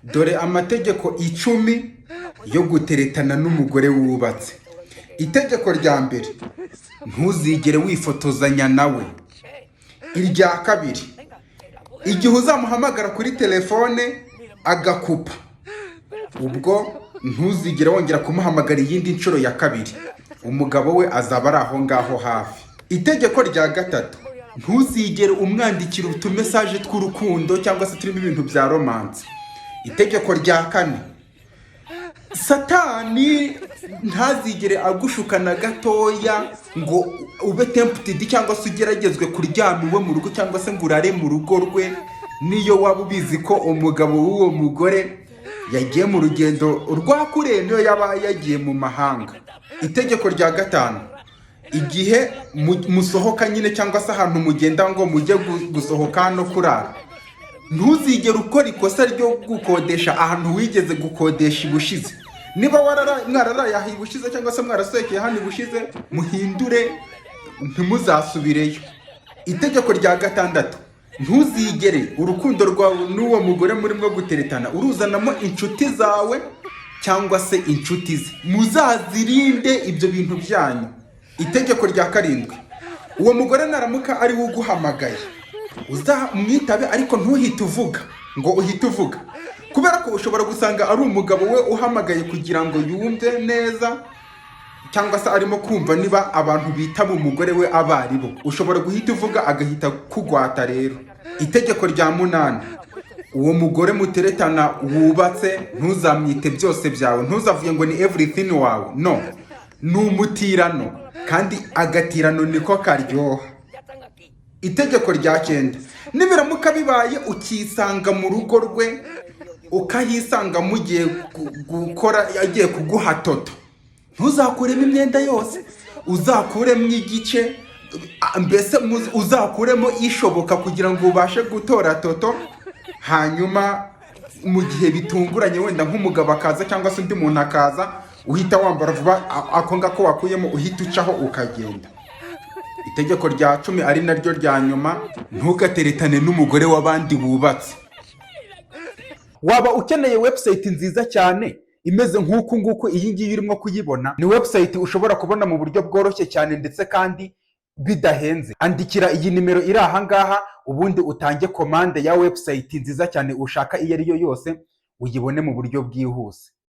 Dore amategeko 10 yo guteretana n'umugore wubatse. Itegeko rya mbere: ntuzigere wifotozanya nawe. Irya kabiri: igihe uzamuhamagara kuri telefone agakupa, ubwo ntuzigere wongera kumuhamagara iyindi nshuro ya kabiri. Umugabo we azaba ari aho ngaho hafi. Itegeko rya gatatu: ntuzigere umwandikira utumessage tw'urukundo cyangwa se turimo ibintu bya romance. Itegeko rya kane: Satani ntazigere agushuka na gatoya ngo ube tempted cyangwa se ugeragezwe kuryama iwe mu rugo cyangwa se ngo urare mu rugo rwe, niyo waba ubizi ko umugabo w'uwo mugore yagiye mu rugendo rwa kure, niyo yaba yagiye mu mahanga. Itegeko rya gatanu: igihe musohoka nyine cyangwa se ahantu mugenda ngo mujye gusohoka no kurara, ntuzigere ukora ikosa ryo gukodesha ahantu wigeze gukodesha ibushize. Niba mwararaye aha ibushize cyangwa se mwarasohokeye hano ibushize, muhindure, ntimuzasubireyo. Itegeko rya gatandatu: ntuzigere urukundo rwawe n'uwo mugore murimo guteretana uruzanamo inshuti zawe cyangwa se inshuti ze. Muzazirinde ibyo bintu byanyu. Itegeko rya karindwi: uwo mugore naramuka ari we uguhamagaye, uzamwitabe, ariko ntuhite uvuga ngo uhite uvuga, kubera ko ushobora gusanga ari umugabo we uhamagaye kugira ngo yumve neza cyangwa se arimo kumva niba abantu bitaba umugore we abo ari bo. Ushobora guhita uvuga agahita kugwata. Rero itegeko rya munani: uwo mugore muteretana wubatse ntuzamwite byose byawe, ntuzavuge ngo ni everything wawe. No, ni umutirano, kandi agatirano niko karyoha. Itegeko rya cyenda: nibiramuka bibaye ukisanga mu rugo rwe, ukahisanga mugiye gukora, agiye kuguha toto, ntuzakuremo imyenda yose, uzakuremo igice, mbese uzakuremo ishoboka kugira ngo ubashe gutora toto. Hanyuma mu gihe bitunguranye, wenda nk'umugabo akaza cyangwa se undi muntu akaza, uhita wambara vuba ako ngako wakuyemo, uhita ucaho ukagenda. Itegeko rya 10, ari naryo rya nyuma: ntugateretane n'umugore w'abandi wubatse. Waba ukeneye website nziza cyane imeze nk'uku nguku iyi ngiyi urimo kuyibona? Ni website ushobora kubona mu buryo bworoshye cyane ndetse kandi bidahenze. Andikira iyi nimero iri aha ngaha, ubundi utange komande ya website nziza cyane ushaka iyo ari yo yose, uyibone mu buryo bwihuse.